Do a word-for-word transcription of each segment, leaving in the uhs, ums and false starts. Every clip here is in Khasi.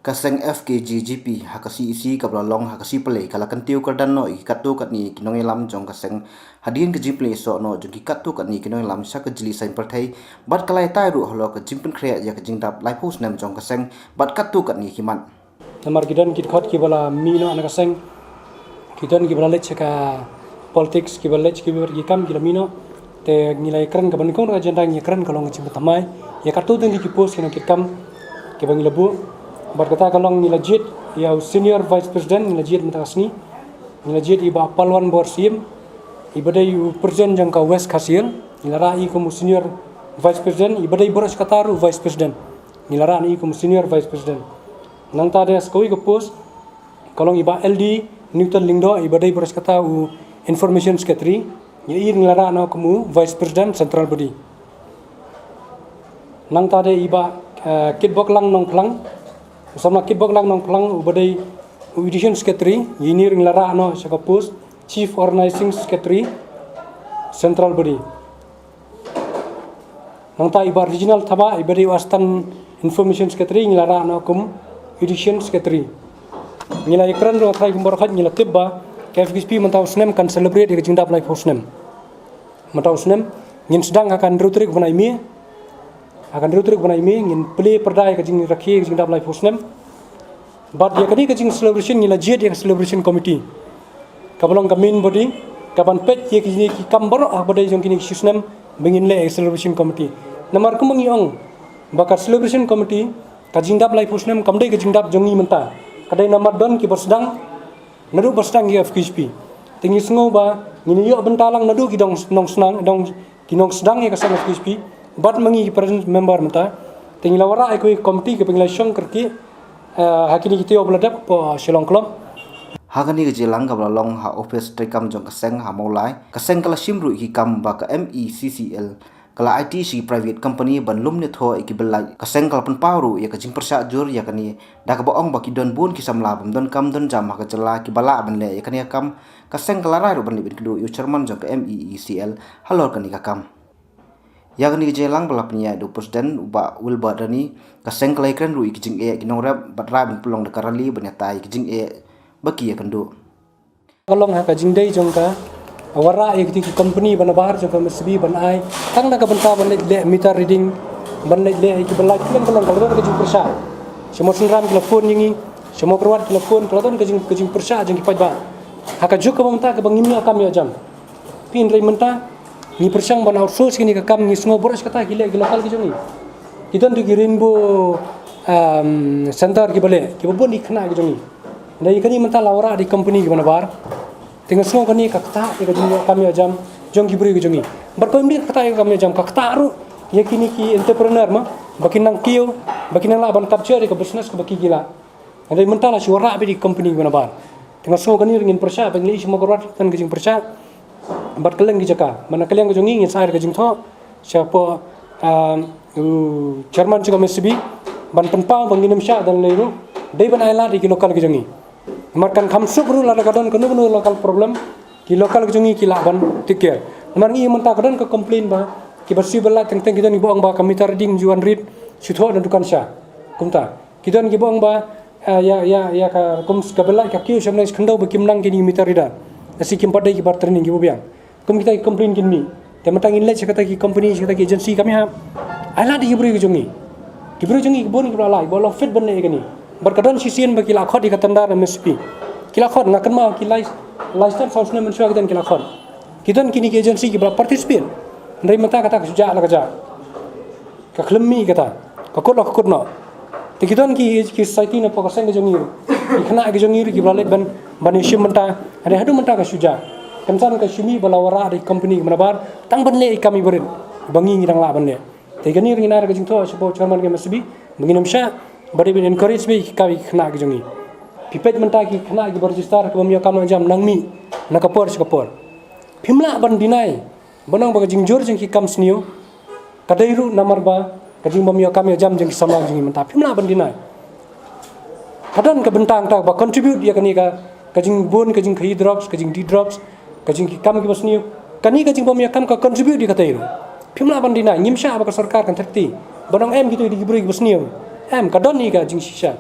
Ka seng F K J G P ha ka C E C kaba la long ha ka Shipalei ka la kyntiew kyrdan noh ïa ki katto katne ki nongïalam jong ka seng hadien ka jingpynleit soh noh jong ki katto katne ki nongïalam sha ka jylliew saiñ pyrthei, bad ka la ïatai ruh halor ka jingpynkhreh ïa ka jingdap laiphew snem jong ka seng bad katto katne ki mat. Namar ki don ki dkhot kiba la mih noh na ka seng, ki don kiba la leit sha ka politics, kiba leit sha kiba ki kam ki la mih noh. Te ngi la ïakren kaba nyngkong, ka agenda ngi ïakren ka long ka jingpynthymmai ïa katto katne ki post ki nongkitkam kiba ngi la buh. Bad kata ka long ngi la jied ïa u senior vice president, ngi la jied mynta ka sngi. Ngi la jied ïa i Bah Palwan Borsim, iba dei u president jong ka West Khasi Hills, ngi la rah ïa i kum u senior vice president, iba dei baroh shi katta ruh vice president, ngi la rah ïa i kum u senior vice president. Nangta de sa kawei ka post ka long i Bah L D Newton Lyngdoh, iba dei baroh shi katta u information secretary, ïa i ngi la rah noh kum u vice president central body. Nangta de i Bah, eh, Kitboklang Nongphlang, u samla Kitboklang Nongphlang, uba dei u addition secretary, ïa i ngi la rah noh sha ka post chief organizing secretary central body. Nangta i Bah Reginald Thabah, iba dei u assistant information secretary, ngi la rah noh kum addition secretary. Ngi la ïakren ruh ha ka por khat, ngi la tip ba ka F K J G P mynta u snem kan celebrate ïa ka jingdap laiphew snem. Mynta u snem ngin sdang ha ka hynriew tarik bnai May. Ha ka hynriew tarik bnai May ngin plie pyrda ïa ka jingrakhe ïa ka jingdap laiphew snem. Bad ïa kane ka jing celebration ngi la jied ïa ka celebration committee kaba long ka main body kaban peit ïa kine ki kam baroh haba dei jong kine ki snem ba ngin leh ïa ka celebration committee. Namar kumba ngi ong ba ka celebration committee, ka jingdap laiphew snem kam dei ka jingdap jong ngi mynta, ka dei namar don kiba sdang naduh ba sdang ïa ka F K J P. Te ngi sngew ba ngin ïoh bynta lang naduh ki dong nongsdang, dong ki nongsdang ïa ka seng F K J P bad ma ngi ki present member mynta. Te ngi la wanrah ïa kawei ka committee kaba ngi la shong kyrkieh, eh, ha kine ki taïew ba la dep hapoh Shillong Club. Ha kane ka jingïalang kaba la long ha office treikam jong ka seng ha Mawlai, ka seng ka la shim ruh ïa ki kam ba ka M E C C L ka la aiti sha ki private company ban lum ne thoh ïa ki byllait. Ka seng ka la pynpaw ruh ïa ka jingpyrshah jur ïa kane da kaba ong ba ki don bun ki samla bym don kam don jam ha ka jylla kiba lah ban leh ïa kane ka kam. Ka seng ka la rai ruh ban leit ban kynduh ïa u chairman jong ka M E E C L halor kane ka kam. Ïa kane ka jingïalang ba la pynïaid da u president u Bah Wilbert Rani, ka seng ka la ïakren ruh ïa ki jingeh ki nongrep bad rai ban pynlong da ka rally ban ïatai ïa ki jingeh ba ki ïakynduh. Ka long ha ka jingdei jong ka wanrah ïa kito ki company ba nabar jong ka M S B ban ai tang na ka bynta ban leit leh meter reading, ban leit leh ïa ki byllait, ka long, ka long, ka la don ka jingpyrshah. Sha Mawsynram ki la phone ïa ngi, sha Mawkyrwat ki la phone, ka la don ka jing, ka jingpyrshah jong ki paidbah. Ha ka juk kaba mynta kaba ngim ïoh kam ïoh jam. Hynrei mynta ngi pyrshang ban outsource kine ki kam, ngi sngew baroh shi katta ki leh ki local ki jong ngi. Ki don ruh ki Rainbow, um, Center kiba leh, kiba bun ki khynnah ki jong ngi. Hynrei kane mynta la wanrah da ki company kiba nabar. Te nga sngew kane ka ktah ïa ka jingïoh kam ïoh jam jong ki briew ki jong ngi. Bad kam dei ka ktah ïa ka kam ïoh jam, ka ktah ruh ïa kine ki entrepreneur ma, ba kin nang kiew, ba kin nang lah ban capture ïa ka business kaba ki, ki lah. Hynrei mynta la shu wanrah beit da ki company kiba nabar. Te nga sngew kane ruh ngin pyrshah ba ngin leit sha Mawkyrwat, ka don ka jingpyrshah. Bad kylleng ki jaka, man na ka liang ka jong ngi ngin sa ai ka jingthoh shapoh, um, u chairman jong ka M S B ban pynpaw ba ngin ym shah don lei ruh, dei ban ai lad ïa ki local ki jong ngi. Namar kan kham suk ruh lada ka don kano kano local problem, ki local ki jong ngi ki lah ban take care. Namar ngi mynta ka don ka complain ba kiba siew byllait teng teng, ki don kiba ong ba ka meter reading ju wan rit, shu thoh na dukan sha. Kumta ki don kiba ong ba, eh, ïa, ïa, ïa ka kum ka byllait ka kiew sha bneng, shu khyndew ba kim nang kine meter reader. Lashai kim pat dei kiba training, kiba biang. Kum kita ki complain kin mih. Te mynta ngin leit sha kata ki company, sha kata ki agency, kam ïahap. Ai lad ïa ki briew ki jong ngi. Ki briew jong ngi ki bun kiba la lait, ba long fit ban leh ïa kane. Bad ka don shisien ba ki la khot ïa ka tender M S P. Ki la khot, nga kynmaw ki lai, lai snem saw snem mynshuwa ki don ki la khot. Ki don kine ki agency kiba la participate. Hynrei mynta kata ka shu jah la ka jah. Ka khlem mih kata, ka kut la ka kut noh. Te ki don ki, ki society na poh ka seng ka jong ngi ruh, ki khynnah ki jong ngi ruh kiba la leit ban, ban ïashim bynta. Hynrei haduh mynta ka shu jah. Kynsan ka shu mih ba la wanrah da ki company kiba nabar tang ban leh ïa ki kam iba rit ba ngi ngi dang lah ban leh. Te kane ruh ngin ai ka jingthoh shapoh chairman ka M S B ba ngin ym shah, ba dei ban encourage beit ïa ki kam ïa ki khynnah ki jong ngi. Phi peit mynta ki khynnah kiba register kiba ym ïoh kam ïoh jam nang mih na ka por sha ka por. Phim lah ban deny ban ong ba ka jingjur jong ki kam sniew ka dei ruh namar ba ka jingbym ïoh kam ïoh jam jong ki samla jong ngi mynta. Phim lah ban deny. Ka don ka bynta kata ba contribute ïa kane ka, ka jingbun, ka jingkhaii drugs, ka jingdih drugs, ka jing ki kam kiba sniew. Kane ka jingbym ïoh kam ka contribute ïa kata ruh. Phim lah ban deny. Ngim shah ba ka sorkar kan theh kti ban ong em, kito dei ki briew kiba sniew. Em, ka don hi ka jingshisha.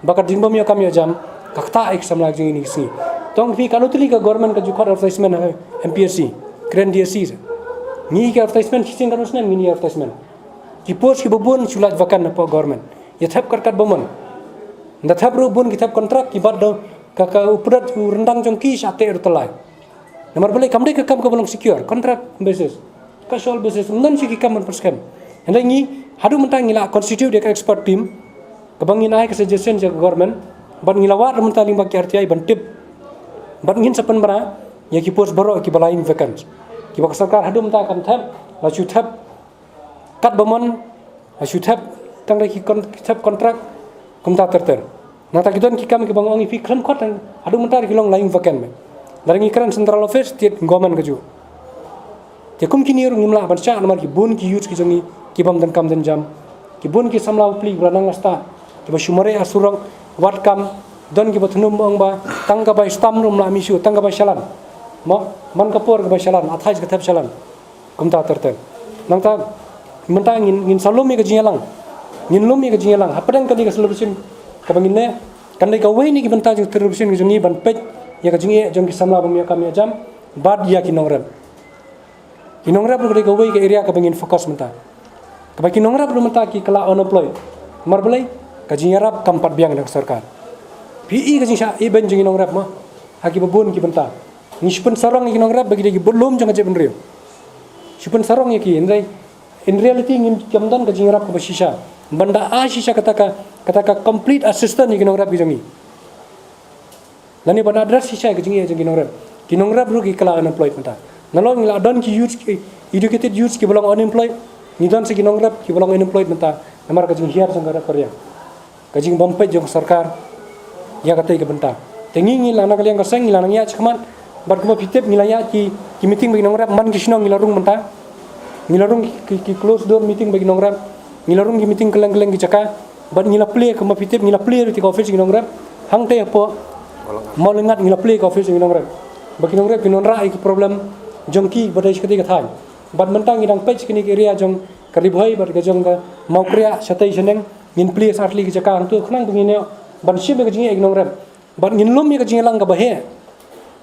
Ba ka jingbym ïoh kam ïoh jam ka ktah ïa ki samla jong ngi kine ki sngi. Tang phi katno tylli ka government ka ju khot advertisement ha M P S C, kren D S C. Ngi ki advertisement shisien katno snem ngi ïa advertisement. Ki post kiba bun shu lait vacant hapoh government. Ïa thep kat kat ba mon. Nda thep ruh bun ki thep contract ki bat da ka, ka u pdot u ryndang jong ki sha te ruh te lai. Namar balei? Kam dei ka kam kaba long secure, contract basis, casual basis, ym don shuh ki kam ban pynskhem. Hynrei ngi haduh mynta ngi la constitute ïa ka expert team kaba ngin ai ka suggestion ïa ka government, bad ngi la wad mynta lyngba ki R T I ban tip, bad ngin sa pynbna ïa ki post baroh kiba lying vacant, kiba ka sorkar haduh mynta kam thep, la shu thep kat ba mon, la shu thep tang da ki con-, ki thep contract kumta ter ter. Nangta ki don ki kam kiba nga ong ïa phi khlem khot tang haduh mynta ki long lying vacant me. Lada ngi kren central office, tied government kajuh. Te kum kine ruh ngim lah ban shah namar ki bun ki youth ki jong ngi kibym don kam don jam. Ki bun ki samla bapli kiba la nang la stad, kiba shu mareh ha surok, wad kam, don kiba thnum ong ba tang ka bai stamp ruh ym lah mih shuh, tang ka bai shalan. Mo, man ka por ka bai shalan, athai ka thep shalan. Kumta ter ter. Nangta mynta ngin, ngin sa lum ïa ka jingïalang. Ngin lum ïa ka jingïalang hapdeng kane ka celebration kaba ngin leh. Kan dei kawei na ki bynta jong celebration ka jong ngi ban peit ïa ka jingeh jong ki samla bym ïoh kam ïoh jam bad ïa ki nongrep. Ki nongrep ruh ka dei kawei ka area kaba ngin focus mynta. Kaba ki nongrep ruh mynta ki kylla unemployed. Namar balei? Ka jingïarap kam pat biang na ka sorkar. Phi i ka jingshah ibeiñ jong ki nongrep mo ha kiba bun ki bynta. Ngi shu pynsarong ïa ki nongrep ba ki dei ki budlum jong ka jaitbynriew. Shu pynsarong ïa ki, hynrei in reality ngim, kam don ka jingïarap kaba shisha ban da ai shisha kata ka, kata ka complete assistance ïa ki nongrep ki jong ngi. Lane ban address shisha ïa ka jingeh jong ki nongrep. Ki nongrep ruh ki kylla unemployed mynta. Nalor ngi la don ki youth, ki educated youth kiba long unemployed, ngi don sa ki nongrep kiba long unemployed mynta namar ka jinghiar jong ka rep ka riang. Ka jingbym peit jong ka sorkar ïa katei ka bynta. Te ngi, ngi la na ka liang ka seng ngi la nang ïaid shakhmat bad kumba phi tip ngi la ïaid ki, ki meeting bad ki nongrep man ki shnong ngi la rung mynta. Ngi la rung ki, ki, ki closed door meeting bad ki nongrep. Ngi la rung ki meeting kylleng kylleng ki jaka bad ngi la plie, kumba phi tip ngi la plie ruh ki office ki nongrep. Hangtei hapoh Mawlyngngat ngi la plie ki office ki nongrep ba ki nongrep kin wanrah ïa ki problem jong ki ba dei sha katei ka thaiñ. Bad mynta ngi dang peit sha kine ki area jong ka Ri Bhoi bad ka jong ka Mawkriah shatei shaneng. Ngin plie sa artylli ki jaka hangto khnang ba ngin ïoh ban shim ïa ka jingeh ïa ki nongrep. Bad ngin lum ïa ka jingïalang kaba heh.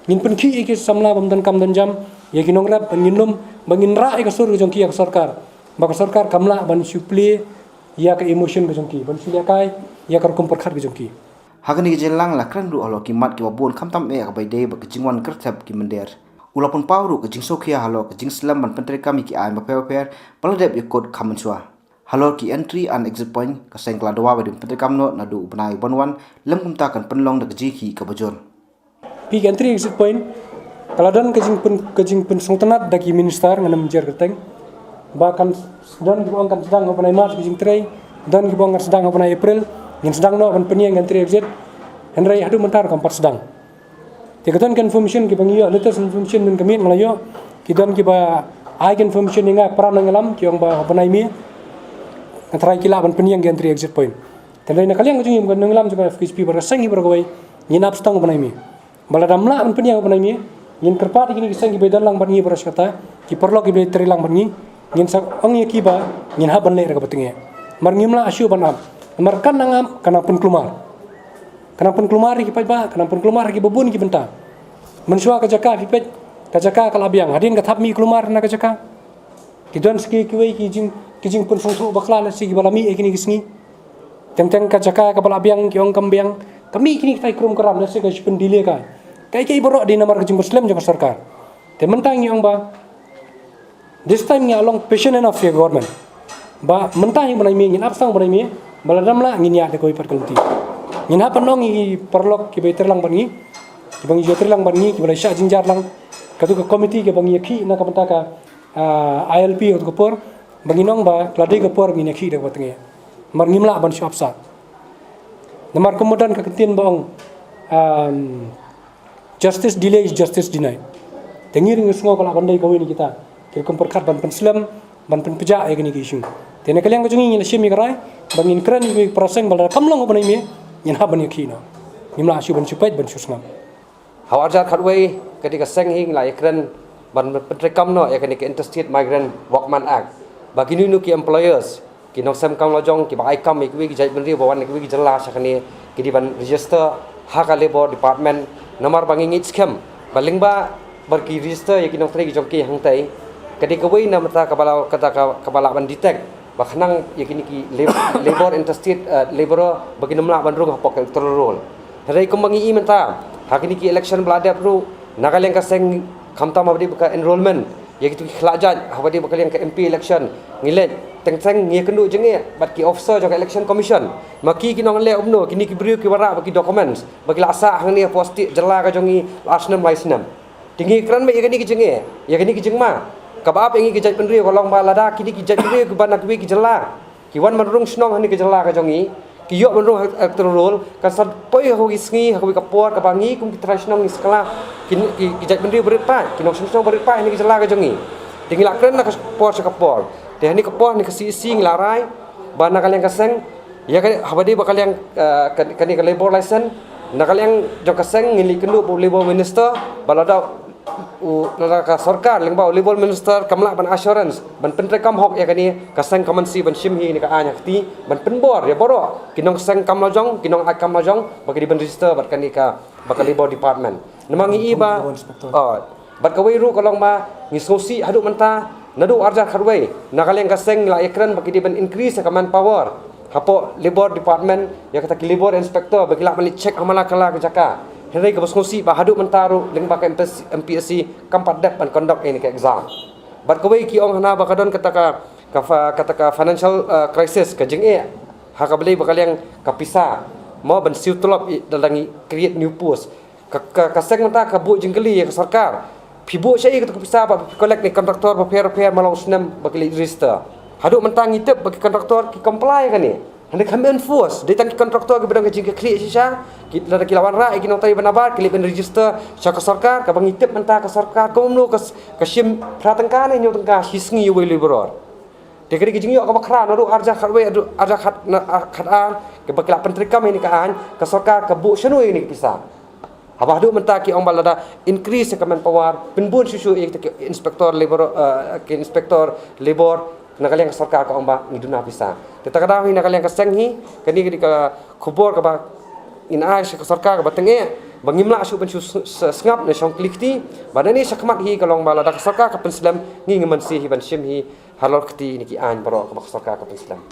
Ngin pynkhih ïa ki samla bym don kam don jam ïa ki nongrep, bad ngin lum, bad ngin rah ïa ka sur ka jong ki ïa ka sorkar, ba ka sorkar kam lah ban shu plie ïa ka emotion ka jong ki, ban shu lehkai ïa ka rukom pyrkhat ka jong ki. Ha kane ka jingïalang la kren ruh halor ki mat kiba bun khamtam eh ïa kaba ïadei bad ka jingwan kyrthep ki mynder. U la pynpaw ruh ka jingsngewkhia halor ka jingslem ban pyntreikam ïa ki aiñ bapher bapher ba la dep ïa kut kham mynshuwa. Halor ki entry and exit point, ka seng ka la dawa ba dei ban pyntreikam noh naduh u bnai uban wan, lym kumta kan pynlong da ka jingïakhih kaba jur. Phi, ki entry exit point ka la don ka jingpyn, ka jingpynsngewtynnat da ki minister, ngan ym jer kyrteng, ba kan don kiba ong kan sdang ha u bnai March ka jingtrei, don kiba ong kan sdang ha u bnai April. Ngin sdang noh ban pynïeng entry exit. Hynrei haduh mynta kam pat sdang. Te ka don ka information kiba ngi ïoh, latest information mynta ka miet nga la ïoh, ki don kiba ai ka information ïa nga, para nongïalam, ki ong ba ha u bnai May nga tharai ki lah ban pynïeng ki entry exit point. Te na ka liang ka jong ngi, ka nongïalam jong ka F K J P bad ka seng hi baroh kawei, ngin ap sdang ha u bnai May. Ba lada ym lah ban pynïeng ha u bnai May, ngin kyrpad ïa kine ki seng kiba don lang bad ngi baroh shi katta, ki paralok kiba trei lang bad ngi, ngin sa ong ïa ki ba ngin hap ban leh da kaba tyngeh. Namar ngim lah shuh ban ap. Namar kan nang ap, kan nang pynkulmar. Kan nang pynkulmar ïa ki paidbah, kan nang pynkulmar ïa kiba bun ki bynta. Mynshuwa ka jaka, phi peit, ka jaka ka la biang, hadien ka thap mih kulmar na ka jaka. Ki don sa kiwei ki jing, ki jingpynsngewthuh bakla lehse kiba la mih ïa kine ki sngi. Teng teng ka jaka kaba la biang ki ong kam biang, ka mih kine kitai ki rum ki ram, lehse ka shu pyndelay kai. Kaei kaei baroh dei namar ka jingpynslem jong ka sorkar. Te mynta ngi ong ba this time ngi la long patient enough ïa ka government. Ba mynta hi u bnai May, ngin ap sdang u bnai May, ba lada ym lah ngin ïaid da kawei pat ka lynti. Ngin hap ban ong ïa ki paralok kiba ïatrei lang bad ngi, kiba ngi ïatrei lang bad ngi, kiba la shah jynjar lang. Katu ka committee kaba ngi ïakhih na ka bynta ka, ah, I L P katu ka por, ba ngin ong ba ka la dei ka por ngin ïakhih da kaba tyngeh. Namar ngim lah ban shu ap sah. Namar kumba don ka kyntien ba ong, um, justice delayed is justice denied. Te ngi ruh ngi sngew ka lah ban dei kawei na kita ki rukom pyrkhat ban pynslem, ban pynpjah ïa kine ki issue. Te na ka liang ka jong ngi ngi la shim ïa ka rai ba ngin kren ïa ki para seng ba lada kam long ha u bnai May, ngin hap ban ïakhih noh. Ngim lah shuh ban shu peit ban shu sngap. Ha u arhajar khatwei, ka dei ka seng hi ngi la ïakren ban pyntreikam noh ïa kane ka Interstate Migrant Workmen Act, ba kino kino ki employers ki nongsem kam lajong kiba ai kam ïa kiwei ki jaitbynriew ba wan na kiwei ki jylla sha kane, ki dei ban register ha ka Labour Department. Namar ba ngi ngeit skhem ba lyngba ba ki register ïa ki nongtrei ki jong ki hangtai, ka dei kawei na bynta kaba lah, kata ka, kaba lah ban detect ba khnang ïa kine ki lab-, labour interested, eh, labourer ba kin ym lah ban rung hapoh ka electoral roll. Hynrei kumba ngi i mynta ha kine ki election ba la dep ruh, na ka liang ka seng, khamtam haba dei ba ka enrolment ïa kito ki khlad jait, haba dei ba ka liang ka M P election, ngi leit teng teng ngi ïakynduh jingeh bad ki officer jong ka Election Commission. Ma ki, ki nongleh umno, kine ki briew ki wanrah bad ki documents ba ki la sah hangne hapoh state jylla ka jong ngi la ar snem lai snem. Te ngi kren beit ïa kine ki jingeh, ïa kine ki jingma. Kaba ap ïa ngi ki jaitbynriew ka long ba lada kine ki jaitbynriew kiba na kiwei ki jylla ki wan ban rung shnong hangne ka jylla ka jong ngi, ki ïoh ban rung ha electoral roll, kan sa poi ha kawei ka sngi, ha kawei ka por kaba ngi kum ki trai shnong ngi sa kylla ki, ki, ki jaitbynriew barit paid, ki nongshong shnong barit paid hangne ka jylla ka jong ngi. Te ngi la kren na ka por sha ka por. Te hangne ka por, hangne ka C E C ngi la rai ba na ka liang ka seng, ïa ka, haba dei ba ka liang, eh, ka, kane ka labour license, na ka liang jong ka seng ngin leit kynduh bad u Labour Minister ba lada u, lada ka sorkar lyngba u Labour Minister kam lah ban assurance ban pyntreikam hok ïa kane, ka seng kam mynsiem ban shim hi ïa kane ka aiñ ha kti, ban pynbor ïa baroh ki nongseng kam lajong, ki nongai kam lajong ba ki dei ban register bad kane ka, bad ka Labour Department. Namar ngi i ba, oh, bad kawei ruh ka long ba ngi sngewsih haduh mynta, naduh arhajar khatwei, na ka liang ka seng ngi la ïakren ba ki dei ban increase ïa ka manpower hapoh Labour Department, ïa kata ki labour inspector ba ki lah ban leit check ha man la ka la ka jaka. Hynrei kaba sngewsih ba haduh mynta ruh lyngba ka M P S C, M P S C kam pat dep ban conduct ïa kane ka exam. Bad kawei ki ong hana ba ka don kata ka, ka fa-, kata ka financial, eh, crisis, ka jingeh ha kaba dei ba ka liang ka pisa, mo, ban siew tulop i, da dang i create new post. Ka, ka, ka seng mynta ka buh jingkylli ïa ka sorkar. Phi buh shaei kata ka pisa ba phi collect na ki contractor bapher bapher man la u snem ba ki leit register? Haduh mynta ngi tip ba ki contractor ki comply ïa kane. Hynrei kam enforce, dei tang ki contractor kiba don ka jingkitkhlieh shisha, ki, lada ki la wanrah ïa ki nongtrei ba nabar, ki leit ban register sha ka sorkar, kaba ngi tip mynta ka sorkar kumno ka s-, ka shim phra tyngka ne hynñiew tyngka shi sngi ïa uwei u labourer. Te ka dei ka jingïoh kaba khraw, naduh arhajar khatwei, naduh arhajar khat, na, ah, khatar, kaba ki la pyntreikam ïa kane ka aiñ, ka sorkar ka buh shano ïa kane ka pisa? Haba haduh mynta ki ong ba lada increase ïa ka manpower, pynbun shuh shuh ïa kita ki inspector labour, eh, ki inspector labour, na ka liang ka sorkar ka ong ba ngi duna pisa. Te kata ka daw hi na ka liang ka seng hi, kane ka dei ka khubor kaba ngin ai sha ka sorkar kaba tyngeh, ba ngim lah shuh ban shu s-, s-, sngap ne shong kylli kti, ba nangne shakhmat hi ka long ba lada ka sorkar ka pynslem, ngi ngim mynsiem hi ban shim hi halor kti ne ki aiñ baroh kaba ka sorkar ka pynslem.